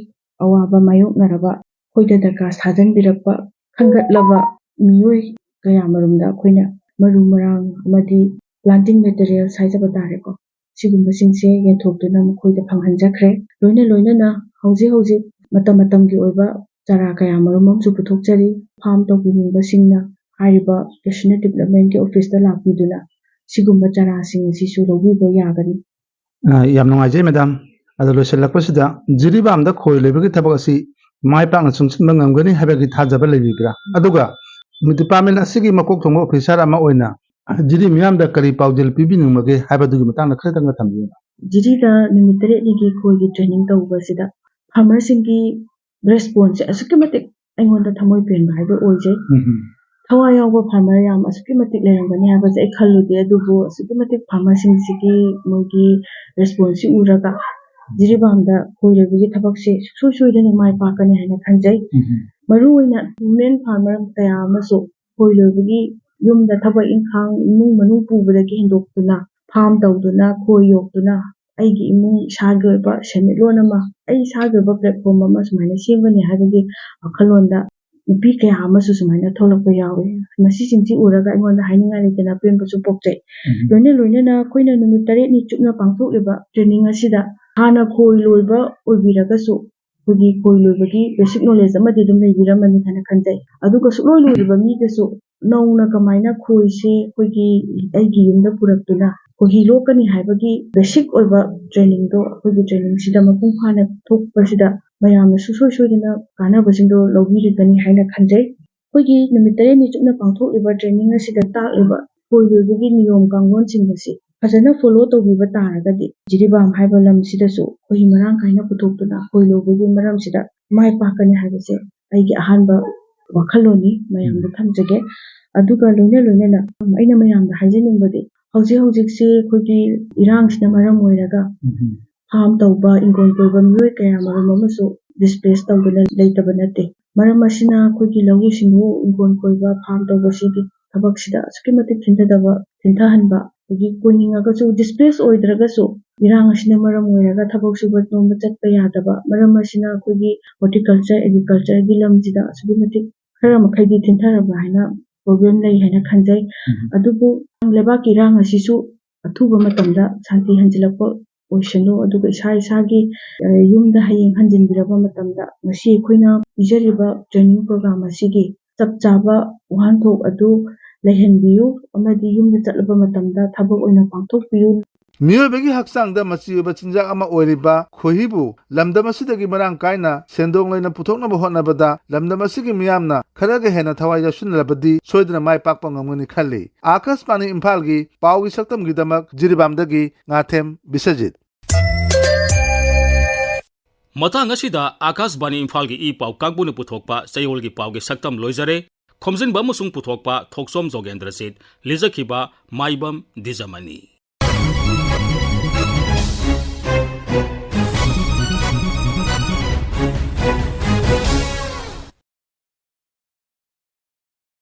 ꯑꯋꯥꯕ ꯃꯥꯌꯣꯛꯅꯔꯕ, ꯑꯩꯈꯣꯏꯗ ꯗꯔꯀꯥꯁ ꯊꯥꯖꯤꯟꯕꯤꯔꯛꯄ ꯈꯟꯒꯠꯂꯕ ꯃꯤꯑꯣꯏ ꯀꯌꯥꯃꯔꯨꯝꯗ ꯑꯩꯈꯣꯏꯅ ꯃꯔꯨ ꯃꯔꯥꯡ ꯑꯃꯗꯤ planting materials ꯍꯥꯏꯖꯕ ꯇꯥꯔꯦꯀꯣ, ꯁꯤꯒꯨꯝꯕꯁꯤꯡꯁꯦ ꯌꯦꯟꯊꯣꯛꯇꯨꯅ ꯃꯈꯣꯏꯗ ꯐꯪꯍꯟꯖꯈ꯭ꯔꯦ꯫ ꯂꯣꯏꯅ ꯂꯣꯏꯅꯅ ꯍꯧꯖꯤꯛ ꯍꯧꯖꯤꯛ ꯃꯇꯝ ꯃꯇꯝꯒꯤ ꯑꯣꯏꯕ ꯆꯥꯔꯥ ꯀꯌꯥ ꯃꯔꯨꯝ ꯑꯃꯁꯨ ꯄꯨꯊꯣꯛꯆꯔꯤ꯫ Farm ꯇꯧꯕꯤꯅꯤꯡꯕꯁꯤꯡꯅ ꯍꯥꯏꯔꯤꯕ Cashew Nut Developmentꯀꯤ officeꯇ ꯂꯥꯛꯄꯤꯗꯨꯅ ꯁꯤꯒꯨꯝꯕ ꯆꯥꯔꯥꯁꯤꯡ ꯑꯁꯤꯁꯨ ꯂꯧꯕꯤꯕ ꯌꯥꯒꯅꯤ꯫ ꯑ, ꯌꯥꯝ ꯅꯨꯡꯉꯥꯏꯖꯩ madam꯫ ꯑꯗꯣ ꯂꯣꯏꯁꯤꯜꯂꯛꯄꯁꯤꯗ ꯖꯤꯔꯤꯕꯥꯝꯗ ꯈꯣꯏ ꯂꯣꯏꯕꯒꯤ ꯊꯕꯛ ꯑꯁꯤ ꯃꯥꯏ ꯄꯥꯛꯅ ꯆꯪꯁꯤꯟꯕ ꯉꯝꯒꯅꯤ ꯍꯥꯏꯕꯒꯤ ꯊꯥꯖꯕ ꯂꯩꯕꯤꯕ꯭ꯔꯥ? ꯑꯗꯨꯒ department ꯑꯁꯤꯒꯤ ꯃꯀꯣꯛ ꯊꯣꯡꯕ officer ꯑꯃ ꯑꯣꯏꯅ ꯖꯤꯔꯤ ꯃꯤꯌꯥꯝꯗ ꯀꯔꯤ ꯄꯥꯎꯖꯦꯜ ꯄꯤꯕꯤꯅꯤꯡꯕꯒꯦ ꯍꯥꯏꯕꯗꯨꯒꯤ ꯃꯇꯥꯡꯗ ꯈꯔꯇꯪꯒ ꯊꯝꯕꯤꯌꯨ꯫ ꯖꯤꯔꯤꯗ ꯅꯨꯃꯤꯠ ꯇꯔꯦꯠꯅꯤꯒꯤ ꯈꯣꯏꯒꯤ training ꯇꯧꯕꯁꯤꯗ farmerꯁꯤꯡꯒꯤ responseꯁꯦ ꯑꯁꯨꯛꯀꯤ ꯃꯇꯤꯛ ꯑꯩꯉꯣꯟꯗ ꯊꯃꯣꯏ ꯄꯦꯟꯕ ꯍꯥꯏꯕ ꯑꯣꯏꯖꯩ꯫ ꯎꯝ꯫ ꯊꯋꯥꯏ ꯌꯥꯎꯕ farmer ꯌꯥꯝ ꯑꯁꯨꯛꯀꯤ ꯃꯇꯤꯛ ꯂꯩꯔꯝꯒꯅꯤ ꯍꯥꯏꯕꯁꯦ ꯑꯩ ꯈꯜꯂꯨꯗꯦ, ꯑꯗꯨꯕꯨ ꯑꯁꯨꯛꯀꯤ ꯃꯇꯤꯛ farmerꯁꯤꯡꯁꯤꯒꯤ ꯃꯣꯏꯒꯤ responseꯁꯤ ꯎꯔꯒ ꯖꯤꯔꯤꯕꯥꯝꯗ ꯈꯣꯏ ꯂꯣꯏꯕꯒꯤ ꯊꯕꯛꯁꯦ ꯁꯨꯡꯁꯣꯏ ꯁꯣꯏꯗꯅ ꯃꯥꯏ ꯄꯥꯛꯀꯅꯤ ꯍꯥꯏꯅ ꯈꯟꯖꯩ꯫ ꯎꯝ꯫ ꯃꯔꯨꯑꯣꯏꯅ women farmer ꯀꯌꯥ ꯑꯃꯁꯨ ꯈꯣꯏ ꯂꯣꯏꯕꯒꯤ ꯌꯨꯝꯗ ꯊꯕꯛ ꯏꯪꯈꯥꯡ, ꯏꯃꯨꯡ ꯃꯅꯨꯡ ꯄꯨꯕꯗꯒꯤ ꯍꯦꯟꯗꯣꯛꯇꯨꯅ ꯐꯥꯔꯝ ꯇꯧꯗꯨꯅ, ꯈꯣꯏ ꯌꯣꯛꯇꯨꯅ, ꯑꯩꯒꯤ ꯏꯃꯨꯡ ꯏꯁꯥꯒꯤ ꯑꯣꯏꯕ ꯁꯦꯟꯃꯤꯠꯂꯣꯟ ꯑꯃ, ꯑꯩ ꯏꯁꯥꯒꯤ ꯑꯣꯏꯕ ꯄ꯭ꯂꯦꯠꯐꯣꯝ ꯑꯃ ꯁꯨꯃꯥꯏꯅ ꯁꯦꯝꯒꯅꯤ ꯍꯥꯏꯕꯒꯤ ꯋꯥꯈꯜꯂꯣꯟꯗ ꯅꯨꯄꯤ ꯀꯌꯥ ꯑꯃꯁꯨ ꯁꯨꯃꯥꯏꯅ ꯊꯣꯛꯂꯛꯄ ꯌꯥꯎꯏ꯫ ꯃꯁꯤꯁꯤꯡꯁꯤ ꯎꯔꯒ ꯑꯩꯉꯣꯟꯗ ꯍꯥꯏꯅꯤꯡꯉꯥꯏ ꯂꯩꯇꯅ ꯑꯄꯦꯟꯕꯁꯨ ꯄꯣꯛꯆꯩ꯫ ꯎꯝ꯫ ꯂꯣꯏꯅ ꯂꯣꯏꯅꯅ ꯑꯩꯈꯣꯏꯅ ꯅꯨꯃꯤꯠ ꯇꯔꯦꯠꯅꯤ ꯆꯨꯞꯅ ꯄꯥꯡꯊꯣꯛꯂꯤꯕ ꯇ꯭ꯔꯦꯅꯤꯡ ꯑꯁꯤꯗ ꯍꯥꯟꯅ ꯈꯣꯏ ꯂꯣꯏꯕ ꯑꯣꯏꯕꯤꯔꯒꯁꯨ ꯑꯩꯈꯣꯏꯒꯤ ꯈꯣꯏ ꯂꯣꯏꯕꯒꯤ ꯕꯦꯁꯤꯛ ꯅꯣꯂꯦꯖ ꯑꯃꯗꯤ ꯑꯗꯨꯝ ꯂꯩꯕꯤꯔꯝꯃꯅꯤ ꯍꯥꯏꯅ ꯈꯟꯖꯩ꯫ ꯑꯗꯨꯒ ꯁꯨꯛꯂꯣꯏ ꯂꯣꯏꯗ꯭ꯔꯤꯕ ꯃꯤꯗꯁꯨ ꯅꯧꯅ ꯀꯃꯥꯏꯅ ꯈꯣꯏꯁꯦ ꯑꯩꯈꯣꯏꯒꯤ ꯑꯩꯒꯤ ꯌꯨꯝꯗ ꯄꯨꯔꯛꯇꯨꯅ ꯈꯣꯏꯍꯤ ꯂꯣꯛꯀꯅꯤ ꯍꯥꯏꯕꯒꯤ ꯕꯦꯁꯤꯛ ꯑꯣꯏꯕ ꯇ꯭ꯔꯦꯅꯤꯡꯗꯣ ꯑꯩꯈꯣꯏꯒꯤ ꯇ꯭ꯔꯦꯅꯤꯡꯁꯤꯗ ꯃꯄꯨꯡ ꯐꯥꯅ ꯊꯣꯛꯄꯁꯤꯗ ꯃꯌꯥꯝꯅ ꯁꯨꯡꯁꯣꯏ ꯁꯣꯏꯗꯅ ꯀꯥꯟꯅꯕꯁꯤꯡꯗꯣ ꯂꯧꯕꯤꯔꯤꯕꯅꯤ ꯍꯥꯏꯅ ꯈꯟꯖꯩ꯫ ꯑꯩꯈꯣꯏꯒꯤ ꯅꯨꯃꯤꯠ ꯇꯔꯦꯠꯅꯤ ꯆꯨꯞꯅ ꯄꯥꯡꯊꯣꯛꯂꯤꯕ ꯇ꯭ꯔꯦꯅꯤꯡ ꯑꯁꯤꯗ ꯇꯥꯛꯂꯤꯕ ꯈꯣꯏ ꯂꯣꯏꯕꯒꯤ ꯅꯤꯌꯣꯝ ꯀꯥꯡꯂꯣꯟꯁꯤꯡ ꯑꯁꯤ ꯐꯖꯅ ꯐꯣꯂꯣ ꯇꯧꯕꯤꯕ ꯇꯥꯔꯒꯗꯤ ꯖꯤꯔꯤꯕꯥꯝ ꯍꯥꯏꯕ ꯂꯝꯁꯤꯗꯁꯨ ꯈꯣꯏꯍꯤ ꯃꯔꯥꯡ ꯀꯥꯏꯅ ꯄꯨꯊꯣꯛꯇꯨꯅ ꯈꯣꯏ ꯂꯣꯏꯕꯒꯤ ꯃꯔꯝꯁꯤꯗ ꯃꯥꯏ ꯄꯥꯛꯀꯅꯤ ꯍꯥꯏꯕꯁꯦ ꯑꯩꯒꯤ ꯑꯍꯥꯟꯕ ꯋꯥꯈꯜꯂꯣꯟꯅꯤ, ꯃꯌꯥꯝꯗ ꯊꯝꯖꯒꯦ꯫ ꯑꯗꯨꯒ ꯂꯣꯏꯅ ꯂꯣꯏꯅꯅ ꯑꯩꯅ ꯃꯌꯥꯝꯗ ꯍꯥꯏꯖꯅꯤꯡꯕꯗꯤ ꯍꯧꯖꯤꯛ ꯍꯧꯖꯤꯛꯁꯦ ꯑꯩꯈꯣꯏꯒꯤ ꯏꯔꯥꯡꯁꯤꯅ ꯃꯔꯝ ꯑꯣꯏꯔꯒ ꯎꯝ꯫ ꯐꯥꯝ ꯇꯧꯕ, ꯏꯪꯈꯣꯜ ꯀꯣꯏꯕ ꯃꯤꯑꯣꯏ ꯀꯌꯥ ꯃꯔꯨꯝ ꯑꯃꯁꯨ ꯗꯤꯁꯄ꯭ꯂꯦꯁ ꯇꯧꯗꯨꯅ ꯂꯩꯇꯕ ꯅꯠꯇꯦ꯫ ꯃꯔꯝ ꯑꯁꯤꯅ ꯑꯩꯈꯣꯏꯒꯤ ꯂꯧꯎ ꯁꯤꯡꯎ, ꯏꯪꯈꯣꯜ ꯀꯣꯏꯕ, ꯐꯥꯝ ꯇꯧꯕꯁꯤꯒꯤ ꯊꯕꯛꯁꯤꯗ ꯑꯁꯨꯛꯀꯤ ꯃꯇꯤꯛ ꯊꯤꯟꯊꯗꯕ, ꯊꯤꯟꯊꯍꯟꯕ, ꯑꯗꯒꯤ ꯀꯣꯏꯅꯤꯡꯉꯒꯁꯨ, ꯗꯤꯁꯄ꯭ꯂꯦꯁ ꯑꯣꯏꯗ꯭ꯔꯒꯁꯨ ꯏꯔꯥꯡ ꯑꯁꯤꯅ ꯃꯔꯝ ꯑꯣꯏꯔꯒ ꯊꯕꯛ ꯁꯨꯕ ꯅꯣꯝꯕ ꯆꯠꯄ ꯌꯥꯗꯕ, ꯃꯔꯝ ꯑꯁꯤꯅ ꯑꯩꯈꯣꯏꯒꯤ ꯍꯣꯔꯇꯤꯀꯜꯆꯔ, ꯑꯦꯒ꯭ꯔꯤꯀꯜꯆꯔꯒꯤ ꯂꯝꯁꯤꯗ ꯑꯁꯨꯛꯀꯤ ꯃꯇꯤꯛ ꯈꯔ ꯃꯈꯩꯗꯤ ꯊꯤꯟꯊꯔꯕ ꯍꯥꯏꯅ ꯄ꯭ꯔꯣꯕ꯭ꯂꯦꯝ ꯂꯩ ꯍꯥꯏꯅ ꯈꯟꯖꯩ꯫ ꯎꯝ꯫ ꯑꯗꯨꯕꯨ ꯂꯩꯕꯥꯛꯀꯤ ꯏꯔꯥꯡ ꯑꯁꯤꯁꯨ ꯑꯊꯨꯕ ꯃꯇꯝꯗ ꯁꯥꯟꯇꯤ ꯍꯟꯖꯤꯜꯂꯛꯄ ꯑꯣꯏꯁꯅꯨ, ꯑꯗꯨꯒ ꯏꯁꯥ ꯏꯁꯥꯒꯤ, ꯑ, ꯌꯨꯝꯗ ꯍꯌꯦꯡ ꯍꯟꯖꯤꯟꯕꯤꯔꯕ ꯃꯇꯝꯗ ꯉꯁꯤ ꯑꯩꯈꯣꯏꯅ ꯄꯤꯖꯔꯤꯕ ꯇ꯭ꯔꯦꯅꯤꯡ ꯄ꯭ꯔꯣꯒ꯭ꯔꯥꯝ ꯑꯁꯤꯒꯤ ꯆꯞ ꯆꯥꯕ ꯋꯥꯍꯟꯊꯣꯛ ꯑꯗꯨ ꯂꯩꯍꯟꯕꯤꯌꯨ ꯑꯃꯗꯤ ꯌꯨꯝꯗ ꯆꯠꯂꯕ ꯃꯇꯝꯗ ꯊꯕꯛ ꯑꯣꯏꯅ ꯄꯥꯡꯊꯣꯛꯄꯤꯌꯨ꯫ ꯃꯤꯑꯣꯏꯕꯒꯤ ꯍꯛꯆꯥꯡꯗ ꯃꯆꯤ ꯑꯣꯏꯕ ꯆꯤꯟꯖꯥꯛ ꯑꯃ ꯑꯣꯏꯔꯤꯕ ꯈꯣꯏꯍꯤꯕꯨ ꯂꯝꯗꯝ ꯑꯁꯤꯗꯒꯤ ꯃꯔꯥꯡ ꯀꯥꯏꯅ ꯁꯦꯟꯗꯣꯡ ꯂꯩꯅ ꯄꯨꯊꯣꯛꯅꯕ ꯍꯣꯠꯅꯕꯗ ꯂꯝꯗꯝ ꯑꯁꯤꯒꯤ ꯃꯤꯌꯥꯝꯅ ꯈꯔꯒ ꯍꯦꯟꯅ ꯊꯋꯥꯏ ꯌꯥꯎꯁꯤꯟꯅꯔꯕꯗꯤ ꯁꯣꯏꯗꯅ ꯃꯥꯏ ꯄꯥꯛꯄ ꯉꯝꯒꯅꯤ ꯈꯜꯂꯤ꯫ ꯑꯥꯀꯥꯁꯕꯥꯅꯤ ꯏꯝꯐꯥꯜꯒꯤ ꯄꯥꯎꯒꯤ ꯁꯛꯇꯝꯒꯤꯗꯃꯛ ꯖꯤꯔꯤꯕꯥꯝꯗꯒꯤ ꯉꯥꯊꯦꯝ ꯕꯤꯁꯖꯤꯠ꯫ ꯃꯇꯥꯡ ꯑꯁꯤꯗ ꯑꯥꯀꯥꯁꯕꯥꯅꯤ ꯏꯝꯐꯥꯜꯒꯤ ꯏ ꯄꯥꯎ ꯀꯥꯡꯕꯨꯅ ꯄꯨꯊꯣꯛꯄ ꯆꯌꯣꯜꯒꯤ ꯄꯥꯎꯒꯤ ꯁꯛꯇꯝ ꯂꯣꯏꯖꯔꯦ꯫ ꯈꯣꯝꯖꯤꯟꯕ ꯑꯃꯁꯨꯡ ꯄꯨꯊꯣꯛꯄ ꯊꯣꯛꯆꯣꯝ ꯖꯣꯒꯦꯟꯗ꯭ꯔꯖꯤꯠ, ꯂꯤꯖꯈꯤꯕ ꯃꯥꯏꯕꯝ ꯗꯤꯖꯃꯅꯤ꯫